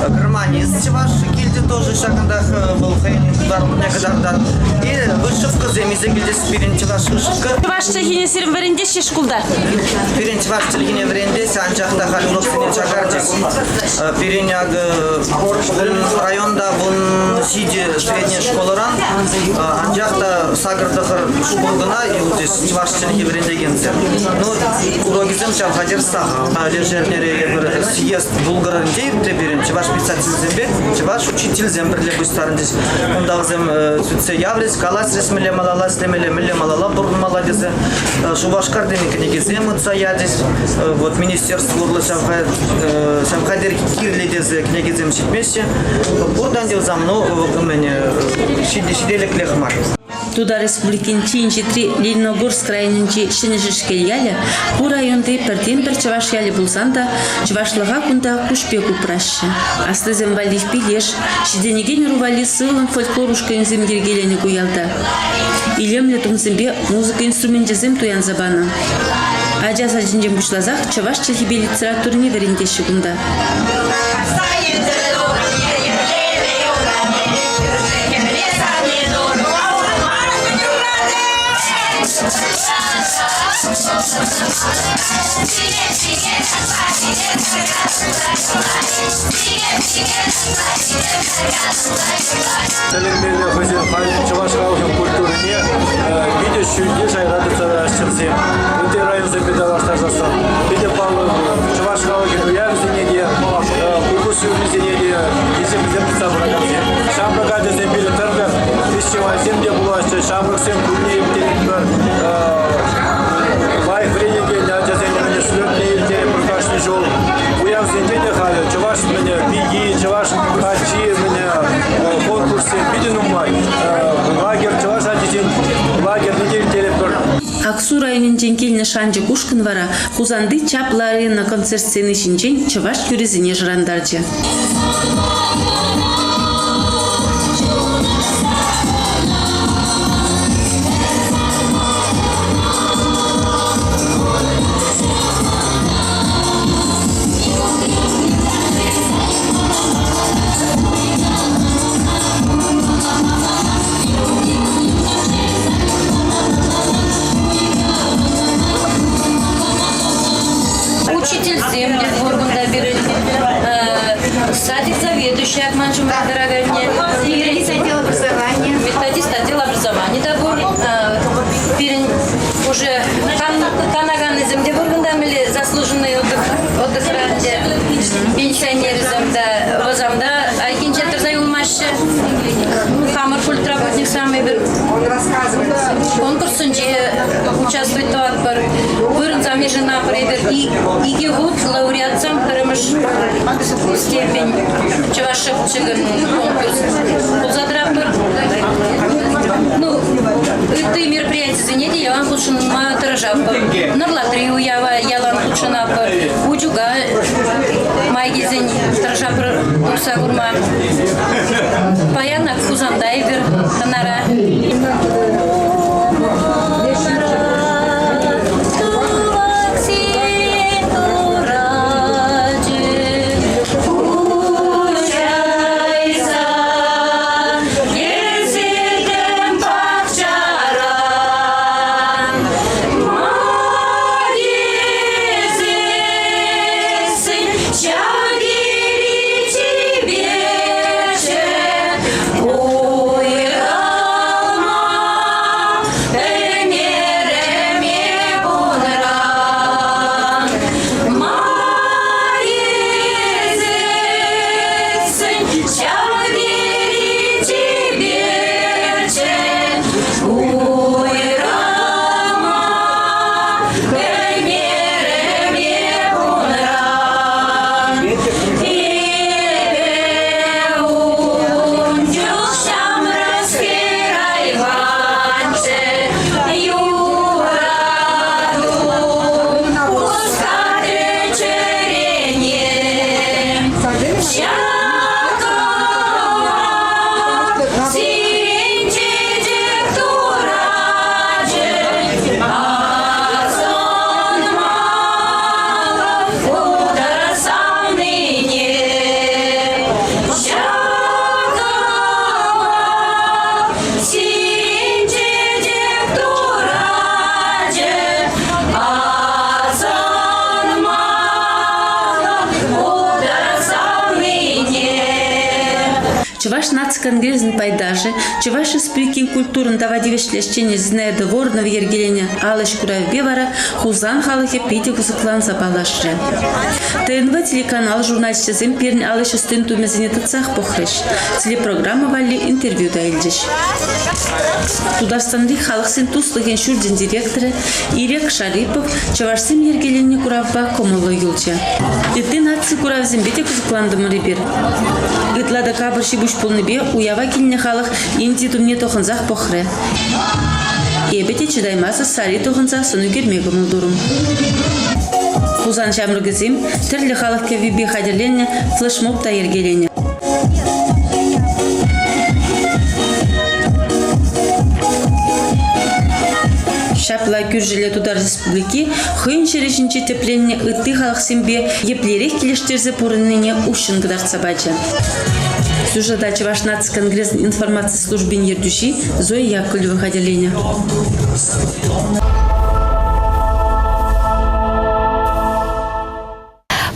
Гармонист чӑваш килчӗ тоже ҫакӑнтах вӑл хӑйӗн пултарулӑхне кӑтартать. И вышивкӑсем илсе килчӗҫ пирӗн чӑваш вышивка. Чӑваш чӗлхине сирӗн вӗрентеҫҫӗ шкулта? Пирӗн чӑваш чӗлхине вӗрентес, анчах та халь уроксене чакарчӗҫ. Пирӗн акӑ районта 17 средняя школӑран, анчах та 8-9 шкул кӑна юлчӗҫ чӑваш чӗлхи вӗрентекенсем. Ну, урокӗсем ҫав хатӗр сахал. Леш эрнере эпир съезд Булгаринче иртрӗ пирӗн чӑваш писательсемпе чӑваш учительсем пӗрле пуҫтарӑнчӗҫ. Унта вӗсем сӳтсе яврӗҫ, калаҫрӗҫ мӗнле малалла ӗҫлемелле, мӗнле малалла пурӑнмалла тесе. Шупашкартан кӗнекесем ыйтса ячӗҫ. Вот министерство урлӑ ҫав ҫав хатӗр кирлӗ тесе кӗнекесем ҫитмеҫҫӗ. Пуртан те ну, мӗн, ҫителӗклех мар. Тутар Республикин чи инҫетри Лениногорск районӗнчи Ҫӗнӗ Шешкел ялӗ ку районти пӗртен-пӗр чӑваш ялӗ пулсан та чӑвашлӑха кунта куҫ пек упраҫҫӗ. Аслисем валли пилеш, ҫитӗнекен ӑру валли сывлӑм фольклор ушкӑнӗсем йӗркеленӗ ку ялта. Илемлӗ тумсемпе музыка инструменчӗсем туянса панӑ. Ача сачӗнчен пуҫласах чӑваш чӗлхипе литературине вӗрентеҫҫӗ кунта. Тӗлӗнмелле хӑйсен чӑваш халӑхӗн культурине питӗ ҫӳлте шайра тытса тӑраҫҫӗ Ытти районсемпе танлаштарсассӑн питӗ паллӑ чӑваш халӑхӗн уявӗсене те, купӑс юррисене те хисеплесе тытса пыракансем. Ҫамрӑк ачасем питӗ тӗрлӗ фестивальсем те пулаҫҫӗ, ҫамрӑксем кунне ирттеретпӗр. Лайӑх вӗренекен ачасене мӗне слетне ирттеретпӗр кашни ҫул. Уявсенче те халӗ чӑваш мӗне пики, чӑваш каччи мӗне конкурссем питӗ нумай. Лагерь чӑваш ачисен лагерьне те ирттеретпӗр. Аксу районӗнчен килнӗ Шанчӑк ушкӑн вара Хусанти чаплӑ арена концерт сцени ҫинчен чӑваш юррисене шӑрантарчӗ. Учительсем те пур кунта пирӗн. Садик заведующий ман ҫумра тӑраканне. Методист отдела образования. Методист отдела образования та пур. Пирӗн уже канаканнисем те пур кунта мӗнле заслуженный отдых отдыхра ӗнтӗ. Пенсионерсем та вӗсем та айккинче тӑрса юлмаҫҫӗ. Хамӑр культработник самый пӗр конкурссенче участвовать тӑватпӑр. Вырӑнсем йышӑнатпӑр эпир. Икӗ хут лауреатсем пӗрремӗш степень Чӑваш шӑпчӑкӗн конкурс пулса тӑратпӑр. Ну, ытти мероприятисене те ялан хутшӑнма тӑрӑшатпӑр. Нӑрлатри уява ялан хутшӑнатпӑр. Учука май килсен тӑрӑшатпӑр тухса курма. Паян ак Хусанта эпир хӑнара. Чӑваш наци конгресӗн пайташӗ, Чӑваш Республикин культурӑн тава тивӗҫлӗ ӗҫченӗ Зинаида Воронова йӗркеленӗ ал ӗҫ куравӗпе вара Хусан халӑхӗ питӗ кӑсӑкланса паллашрӗ. ТНВ телеканал журналисчӗсем пирӗн ал ӗҫ ӑстин тумӗсене тытсах пӑхрӗҫ, телепрограмма валли интервью та илчӗҫ. Тутарстанри халӑхсен туслӑхӗн ҫурчӗн директорӗ Ирек Шарипов чӑвашсем йӗркеленӗ куравпа кӑмӑллӑ юлчӗ. Ытти наци куравӗсемпе те кӑсӑклантӑмӑр эпир. Ытла та капӑр ҫи-пуҫ пулнипе уява килнӗ халӑх Инди тумне тӑхӑнсах пӑхрӗ. Эпӗ те чӑтаймасӑр сари тӑхӑнса сӑн ӳкерме кӑмӑл турӑм. Хусан ҫамрӑкӗсем тӗрлӗ халӑх кӗввипе хатӗрленнӗ флешмоб та йӗркеленӗ. Ҫапла кӳршӗллӗ Тутар Республики хӑйӗн ҫӗрӗ ҫинче тӗпленнӗ ытти халӑхсемпе еплерех килӗштерсе пурӑннине уҫҫӑн кӑтартса пачӗ. Сюжета Чӑваш наци конгресӗн информаци службин ертӳҫи Зоя Яковлева хатӗрленӗ.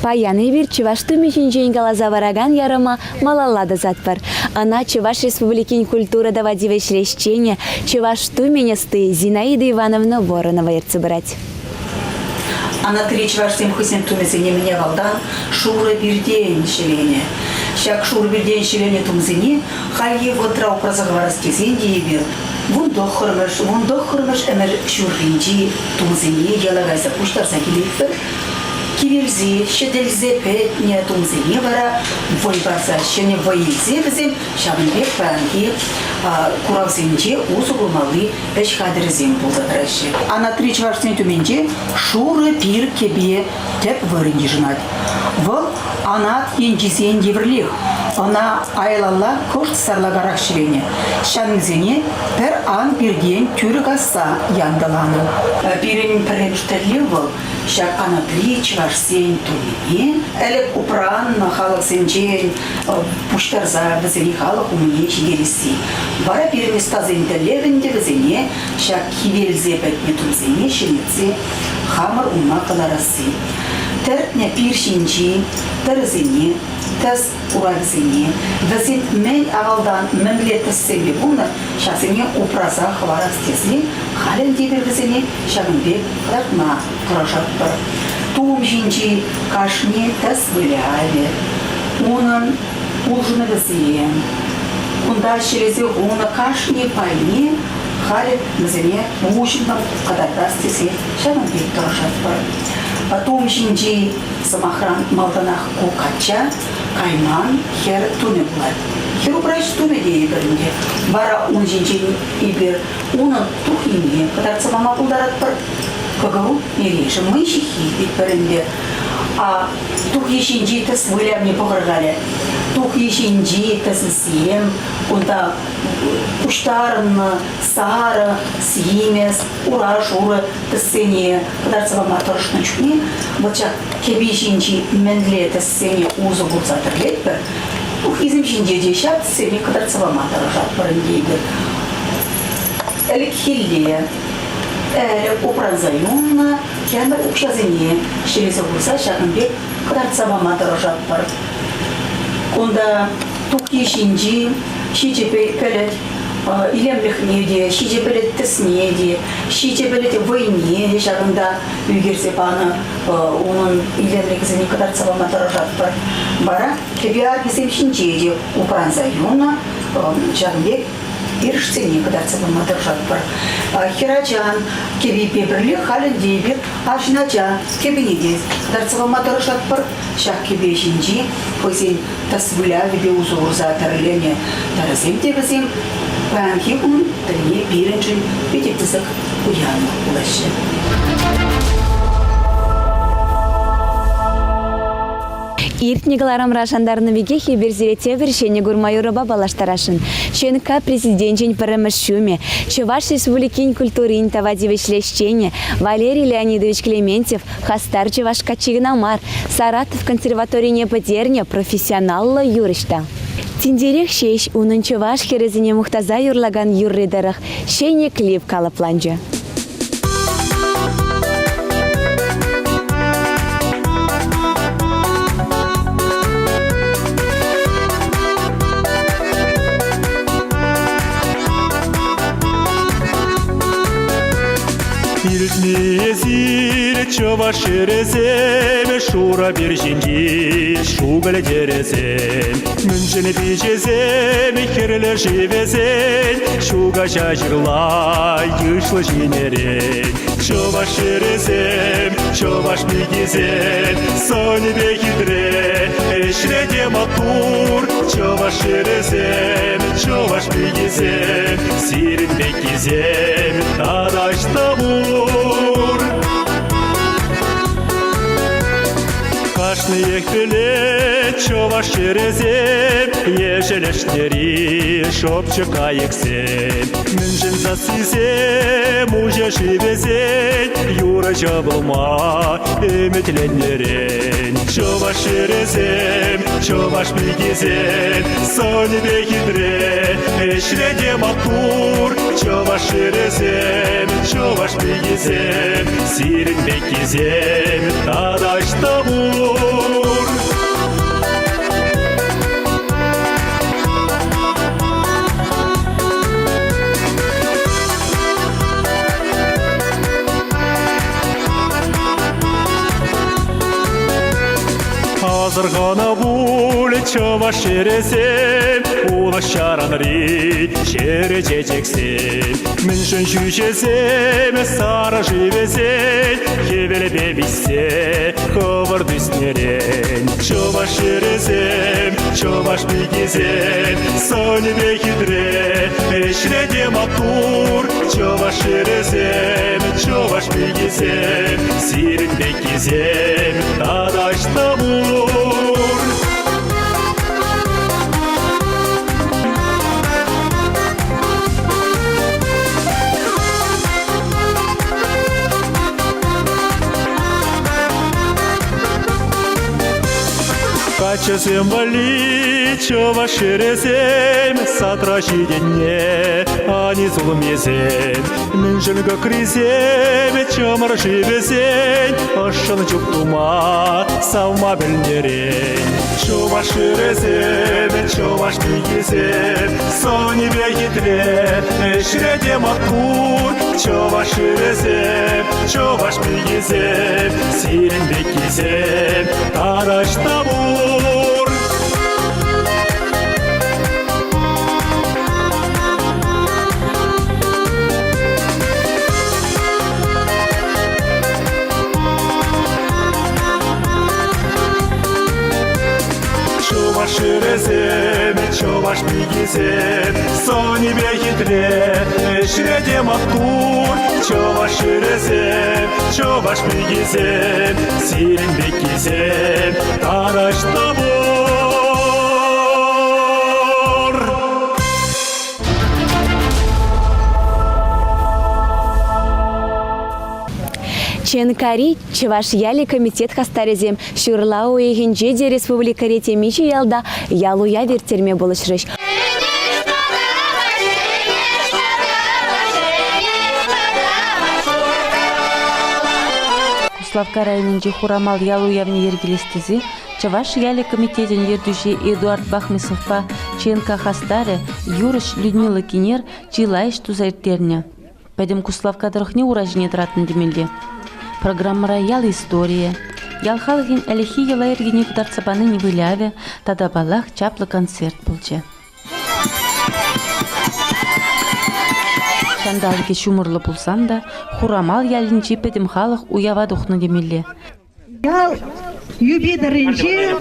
Паян эпир чӑваш тумӗ ҫинчен каласа паракан ярӑма малалла тӑсатпӑр. Ӑна Чӑваш Республикин культура тава тивӗҫлӗ ӗҫченӗ, чӑваш тумӗн ӑсти Зинаида Ивановна Воронова ертсе пырать. Анатри чӑвашсем хӑйсен тумӗсене мӗн авалтан шурӑ пиртен ҫӗленӗ. Ҫак шурӑ пиртен ҫӗленӗ тумсене хальхи вӑхӑтра упраса хӑварас тесен те эпир вунтӑххӑрмӗш, вунтӑххӑрмӗш ӗмӗр ҫурринчи тумсене яла кайса пуҫтарса килетпӗр. Кивелсе, ҫӗтӗлсе пӗтнӗ тумсене вара вӑй парса, ҫӗнӗ вӑй илсе вӗсем ҫавӑн пек паянхи куравсенче усӑ курмалли ӗҫ хатӗрӗсем пулса тӑраҫҫӗ. Анатри чӑвашсен тумӗнче шурӑ пир кӗпе тӗп вырӑн йышӑнать. Вӑл анат енчисен евӗрлех, ӑна аялалла кӑшт сарлакарах ҫӗленӗ. Ҫаннисене пӗр ан пиртен тӳрӗ касса янтӑланӑ. Пирӗн пӗрремӗш тӗллев вӑл ҫак анатри чӑвашсен тумне ӗлӗк упраннӑ халӑхсенчен пуҫтарса вӗсене халӑх умне ҫитересси. Вара пирӗн ӑстасен тӗллевӗ ӗнтӗ вӗсене ҫак кивелсе пӗтнӗ тумсене ҫӗнетсе хамӑр ума кӑларасси. Тӗртнӗ пир ҫинчи тӗрӗсене, тӗс уравӗсене, вӗсем мӗн авалтан мӗнле тӗссемпе пулнӑ, ҫавсене упраса хӑварас тесе халӗ ӗнтӗ эпир вӗсене ҫакӑн пек кӑтартма тӑрӑшатпӑр. Тум ҫинчи кашни тӗс вылявӗ, унӑн улшӑнӑвӗсем, кунта ҫӗлесе хунӑ кашни пайне халӗ вӗсене уҫӑмлӑн кӑтартас тесе ҫавӑн пек тӑрӑшатпӑр. Тум ҫинчи, сӑмахран, малтанах ку качча кайман хӗр тумӗ пулать. Хӗр упраҫ тумӗ тейӗпӗр ӗнтӗ. Вара ун ҫинчен эпир унӑн тухнине кӑтартса пама пултаратпӑр. Кӑкӑру эрешӗ мӑй ҫыххи тетпӗр ӗнтӗ. А тухьи ҫинчи тӗс вылявне пӑхӑр-халӗ. Тухьи ҫинчи тӗсӗсем кунта пуҫтарӑннӑ сарӑ, симӗс, ура шурӑ тӗссене кӑтартса пама тӑрӑшнӑ чухне вӑт ҫак кӗпи ҫинчи мӗнле тӗссене усӑ курса тӗрлетпӗр, тухйисем ҫинче те ҫак тӗссене кӑтартса пама тӑрӑшатпӑр ӗнтӗ эпир. Ӗлӗкхилле ӗлӗк упранса юлнӑ кӗмӗл укҫасене ҫӗлесе хурса ҫакӑн пек кӑтартса пама тӑрӑшатпӑр. Кунта тухйи ҫинчи ҫичӗ пӗлӗт илемлӗхне те, ҫичӗ пӗлӗт тӗсне те, ҫичӗ пӗлӗт вӑйне те ҫакӑнта ӳкерсе панӑ унӑн илемлӗхӗсене кӑтартса пама тӑрӑшатпӑр. Вара кӗпе аркисем ҫинче те упранса юлнӑ ҫакӑн пек ирӗшсене кӑтартса пама тӑрӑшатпӑр. Хӗрачан кӗпипе пӗрле халь ӗнтӗ эпир арҫын ача кӗпине те кӑтартса пама тӑрӑшатпӑр. Ҫак кӗпе ҫинчи хӑйсен тӗс вылявӗпе усӑ курса тӗрленӗ тӗрӗсем те вӗсем паянхи кун тӗлне пирӗншӗн питӗ пысӑк пуянлӑх пулаҫҫӗ. Иртнӗ кӑларӑмра шантарнӑ пекех эпир сире тепӗр ҫӗнӗ курма юрӑпа паллаштарасшӑн. ЧНК президенчӗн пӗрремӗш ҫумӗ, Чӑваш Республикин культурин тава тивӗҫлӗ ӗҫченӗ Валерий Леонидович Клементьев хастар чӑваш каччи кӑна мар, Саратов консерваторине пӗтернӗ профессионаллӑ юрӑҫ та. Тинтерех ҫеҫ унӑн чӑваш хӗрӗсене мухтаса юрлакан юрри тӑрӑх ҫӗнӗ клип калӑпланчӗ. Илтни эсир чӑваш хӗрӗсем, шурӑ пир ҫинчи шукӑль тӗрӗсем. Мӗншӗн пичесем хӗрлӗ шивесен, ҫу каҫа ҫырла йышлӑ ҫинӗрен. Чӑваш хӗрӗсем, чӑваш пикисем, сӑнӗпе хитре, ӗҫре те маттур. Чӑваш хӗрӗсем, чӑваш пикисем, сирӗн пеккисем тата ӑҫта пур? Кашниех пӗлет чӑваш хӗрӗсем, ешӗл ӗшнери шӑпчӑк кайӑксем. Мӗншӗн сассисем уҫӑ шывӗсен юрӑҫӑ пулма ӗмӗтленнӗрен. Чӑваш хӗрӗсем, чӑваш пикисем, сӑнӗпе хитре, ӗҫре те маттур. Чӑваш хӗрӗсем, чӑваш пикисем, сирӗн пеккисем тата ӑҫта пур? Асӑрханӑ пуль чӑваш ҫӗрӗсем, улӑх ҫаранри чӗрӗ чечексем. Мӗншӗн ҫӳҫесем сарӑ шывӗсен хӗвелпе виҫсе хӑвӑрт ӳснӗрен. Чӑваш ҫӗрӗсем, чӑваш пикисем, сӑнӗпе хитре, ӗҫре те маттур. Чӑваш ҫӗрӗсем, чӑваш пикисем, сирӗн пеккисем тата ӑҫта пур? Каччӑсем валли чӑваш хӗрӗсем садра ҫитӗннӗ ани сулӑмӗсем. Мӗншӗн кӑкрисем чӑмӑр шывӗсен ӑшшӑн чуптума савма пӗлнӗрен. Чӑваш хӗрӗсем, чӑваш пикисем, сӑнӗпе хитре, ӗҫре те маттур. Чӑваш хӗрӗсем, чӑваш пикисем, сирӗн пеккисем тараҫ та пур. Чӑваш хӗрӗсем, чӑваш пикисем, сӑнӗпе хитре, ӗҫре те маттур. Чӑваш хӗрӗсем, чӑваш пикисем, сирӗн пеккисем тараҫ та пур. ЧНКри Чӑваш ялӗ комитет хастарӗсем ҫурла уйӑхӗнче те республикӑри темиҫе ялта ял уяв ирттерме пулӑшрӗҫ. Куславкка районӗнчи Хурамал ял уявне йӗркелес тесе Чӑваш ялӗ комитечӗн ертӳҫи Эдуард Бахмисовпа ЧНК хастарӗ, юрӑҫ Людмила Кинер чылай ӗҫ туса ирттернӗ. Пӗтӗм Куславкка тӑрӑхне ура ҫине тӑратнӑ темелле. Программӑра ял историйӗ, ял халӑхӗн ӗлӗкхи йӑла-йӗркине кӑтартса панин вылявӗ тата, паллах, чаплӑ концерт пулчӗ. Ҫанталӑкӗ ҫумӑрлӑ пулсан та Хурамал ялӗнчи пӗтӗм халӑх уява тухнӑ темелле. Ял юпи тӑрринче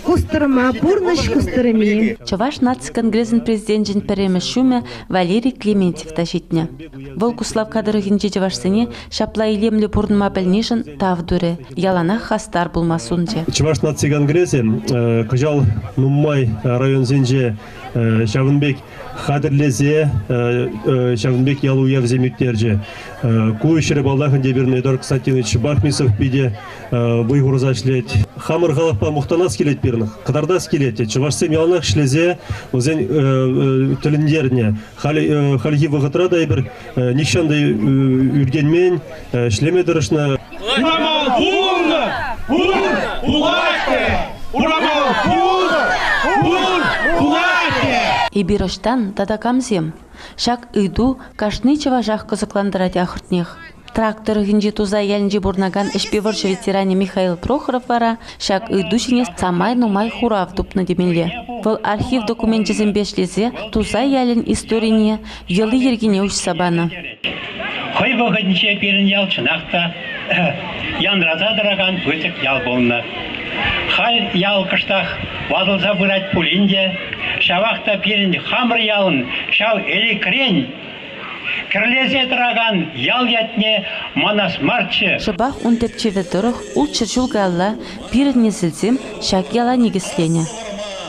кустӑрма, пурнӑҫ кустӑрми. Чӑваш наци конгресӗн президенчӗн пӗрремӗш ҫумӗ Валерий Клементьев та ҫитнӗ. Вӑл Куславкка тӑрӑхӗнчи чӑвашсене ҫапла илемлӗ пурӑнма пӗлнишӗн тав турӗ, яланах хастар пулма сунчӗ. Чӑваш наци конгресӗ кӑҫал нумай районсенче ҫавӑн пек хатӗрлесе ҫавӑн пек ял уявсем ирттерчӗ. Ку ӗҫре, паллах, ӗнтӗ пирӗн Эдуард Константинович Бахмисов питӗ вӑй хурса ӗҫлет. Хамӑр халӑхпа мухтанас килет пирӗн, кӑтартас килет. Чӑвашсем яланах ӗҫлесе вӗсен тӗлӗнтернӗ. Хальхи вӑхӑтра та эпир нихҫан та ӳркенмен, ӗҫлеме тӑрӑшнӑ. Урамал пулнӑ, пур, пулать те! Урамал пулнӑ, пур, пулать те! Эпир ӑҫтан тата камсем? Ҫак ыйту кашни чӑвашах кӑсӑклантарать ахӑртнех. Трак тӑрӑхӗнчи Тусай ялӗнче пурӑнакан ӗҫпе вӑрҫӑ ветеранӗ Михаил Прохоров вара ҫак ыйту ҫине самай нумай хурав тупнӑ темелле. Вӑл архив докуменчӗсемпе ӗҫлесе Тусай ялӗн историне, йӑли-йӗркине уҫса панӑ. Хӑй вӑхӑтӗнче пирӗн ял чӑнах та янраса тӑракан пысӑк ял пулнӑ. Халь ял кӑштах ватӑлса пырать пулин те, ҫавах та пирӗн хамӑр ялӑн ҫав ӗлӗкрен кӗрлесе тӑракан ял ятне манас марччӗ. Шӑпах ун тӗпчевӗ тӑрӑх ултҫӗр ҫул каялла пирӗн несӗлсем ҫак яла никӗсленӗ.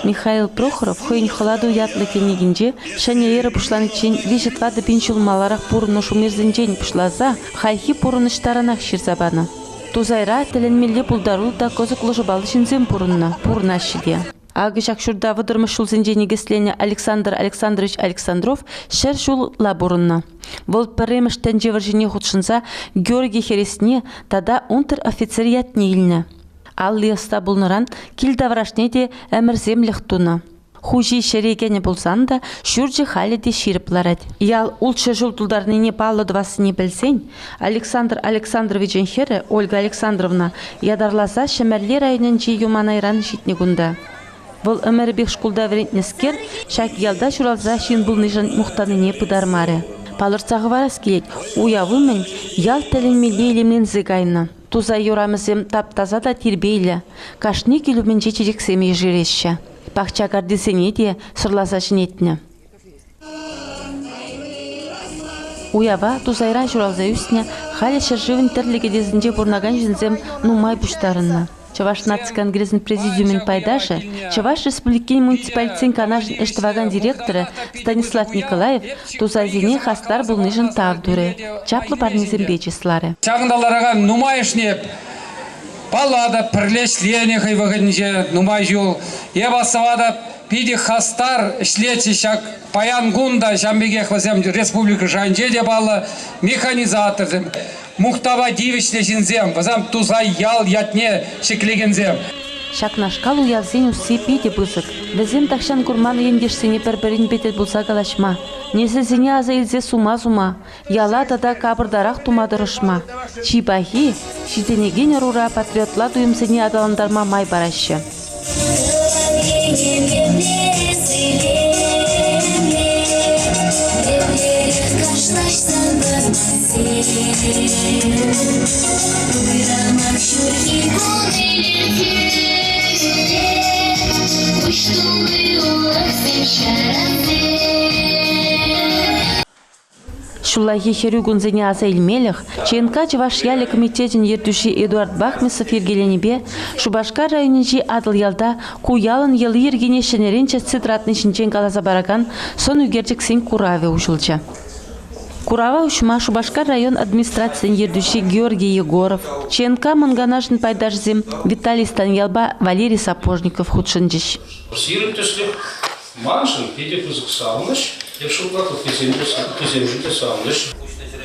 Михаил Прохоров хӑйӗн «Хӑлату» ятлӑ кӗнекинче ҫӗнӗ эра пуҫланиччен виҫӗ-тӑватӑ пин ҫул маларах пурӑннӑ шумерсенчен пуҫласа хальхи пурӑнӑҫ таранах ҫырса панӑ. Тусайра тӗлӗнмелле пултаруллӑ та кӑсӑклӑ шӑпаллӑ ҫынсем пурӑннӑ, пурӑнаҫҫӗ те. Акӑ ҫак ҫурта вӑтӑрмӗш ҫулсенче никӗсленӗ Александр Александрович Александров 100 ҫул ытла пурӑннӑ. Вӑл пӗрремӗш тӗнче вӑрҫине хутшӑнса Георгий хӗресне тата унтер-офицер ятне илнӗ. Алли ӑста пулнӑран кил таврашне те ӗмӗрсемлӗх тунӑ. Хуҫи ҫӗре кӗнӗ пулсан та ҫурчӗ халӗ те ҫирӗп ларать. Ял ултҫӗр ҫул тултарнине паллӑ тӑвассине пӗлсен Александр Александровичӑн хӗрӗ Ольга Александровна ятарласа Ҫӗмӗрле районӗнчи Юманайран ҫитнӗ кунта. Вӑл ӗмӗрӗпех шкулта вӗрентнӗскер ҫак ялта ҫуралса ҫын пулнишӗн мухтанине пытармарӗ. Палӑртса хӑварас килет, уяв умӗн ял тӗлӗнмелле илемленсе кайнӑ. Тусай урамӗсем тап-таса та тирпейлӗ, кашни кил умӗнче чечексем ешереҫҫӗ. Пахча картисене те сӑрласа ҫӗнетнӗ. Уява Тусайра ҫуралса ӳснӗ, халӗ ҫӗршывӑн тӗрлӗ кӗтесӗнче пурӑнакан ҫынсем нумай пуҫтарӑннӑ. Чӑваш наци конгресӗн президиумӗн пайташӗ, Чӑваш Республикин муниципалитетсен канашӗн ӗҫ тӑвакан директорӗ Станислав Николаев Тусайсене хастар пулнишӗн тав турӗ, чаплӑ парнесемпе чысларӗ. Ҫакӑнта ларакан нумайӑшне паллатӑп, пӗрле ӗҫленӗ хӑй вӑхӑтӗнче нумай ҫул. Эп астӑватӑп, питӗ хастар ӗҫлетчӗҫ ҫак паян кун та ҫавӑн пекех вӗсем республика шайӗнче те паллӑ механизаторсем, мухтава тивӗҫлӗ ҫынсем, вӗсем Тусай ял ятне ҫӗклекенсем. Ҫакнашкал уявсен усси питӗ пысӑк. Вӗсем тахҫан курман ентешсене пӗр-пӗринпе тӗл пулса калаҫма, несӗлсене аса илсе сума сума, яла тата капӑртарах тума тӑрӑшма, чи пахи, ҫитӗнекен ӑрура патриотла туйӑмсене аталантарма май параҫҫӗ. Ҫуллахи хӗрӳ кунсене аса илмелӗх ЧНК Чӑваш ялӗ комитечӗн ертӳҫи Эдуард Бахмисов йӗркеленипе Шупашкар районӗнчи Атӑлъялта ку ялӑн йӑли-йӗркине ҫӗнӗрен чӗртсе тӑратни ҫинчен каласа паракан сӑн ӳкерчӗксен куравӗ уҫӑлчӗ. Курава уҫма Шупашкар район администрацийӗн ертӳҫи Георгий Егоров, ЧНК Мӑн Канашӗн пайташӗсем Виталий Станьялпа Валерий Сапожников хутшӑнчӗҫ. Сирӗн тӗслӗх Маншӑн питӗ пысӑк савӑнӑҫ. Эп шутлатӑп, ыттисемшӗн те савӑнӑҫ.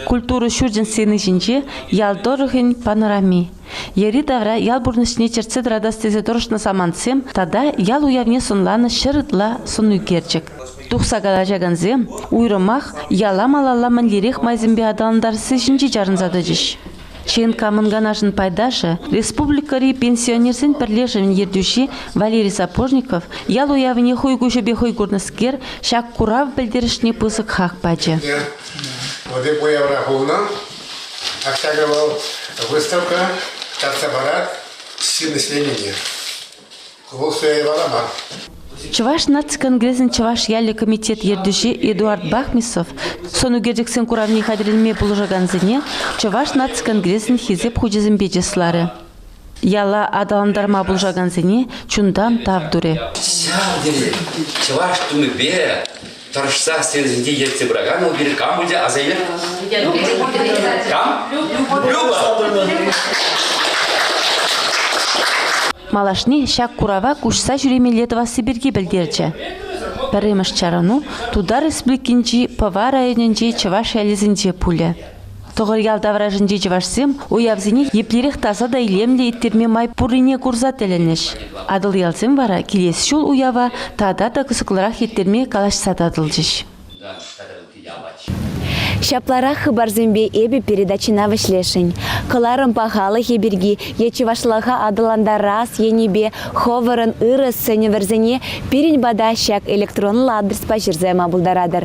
Культура ҫурчӗн сцени ҫинче ял тӑрӑхӗн панорами. Йӗри-тавра ял пурнӑҫне чӗртсе тӑратас тесе тӑрӑшнӑ самантсем тата ял уявне сӑнланӑ 100 ытла сӑнӳкерчӗк. Тухса калаҫакансем уйрӑмах яла малалла мӗнлерех майсемпе аталантарасси ҫинче чарӑнса тӑчӗҫ. ЧНК Мӑн Канашӗн пайташӗ, республикӑри пенсионерсен пӗрлешӗвӗн ертӳҫи Валерий Сапожников ял уявне хӑй куҫӗпе хӑй курнӑскер ҫак курав пӗлтерӗшне пысӑк хак пачӗ. Вот эп уявра пулнӑ. Ак ҫакӑ вӑл выставка татса парать ҫын ӗҫленине. Вӑл суя мар. Чӑваш наци конгресӗн Чӑваш ялӗ комитет ертӳҫи Эдуард Бахмисов сӑн ӳкерчӗксен куравне хатӗрленме пулӑшакансене Чӑваш наци конгресӗн Хисеп хучӗсемпе чысларӗ. Яла аталантарма пулӑшакансене чунтан тав турӗ. Ҫав тери чӑваш тумӗпе тӑрӑшса сценӑсенче ертсе пыракан вӑл пирӗн кам пулчӗ аса илер? Кам? Люба! Малашне ҫак курава куҫса ҫӳремелле тӑвасси пирки пӗлтерчӗ. Пӗрремӗш чарӑну Тутар Республикинчи Пӑва районӗнчи чӑваш ялӗсенче пулӗ. Тӑхӑрьял таврашӗнчи чӑвашсем уявсене еплерех таса та илемлӗ ирттерме май пуррине курса тӗлӗнӗҫ. Атӑлъялсем вара килес ҫул уява тата та кӑсӑклӑрах ирттерме калаҫса татӑлчӗҫ. Ҫапларах хыпарсемпе эпӗ передачӑна вӗҫлесшӗн. Кӑларӑм пахалӑхӗ пирки е чӑвашлӑха аталантарас енӗпе хӑвӑрӑн ырӑ сӗнӗвӗрсене пирӗн пата ҫак электронлӑ адреспа ҫырса яма пултаратӑр.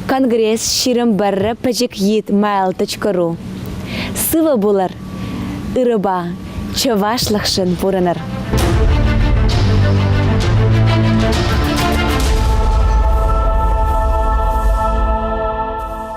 Конгресс 21 пӗчӗк йыт mail.ru. Сывӑ пулӑр! Ырӑпа, чӑвашлӑхшӑн пурӑнӑр!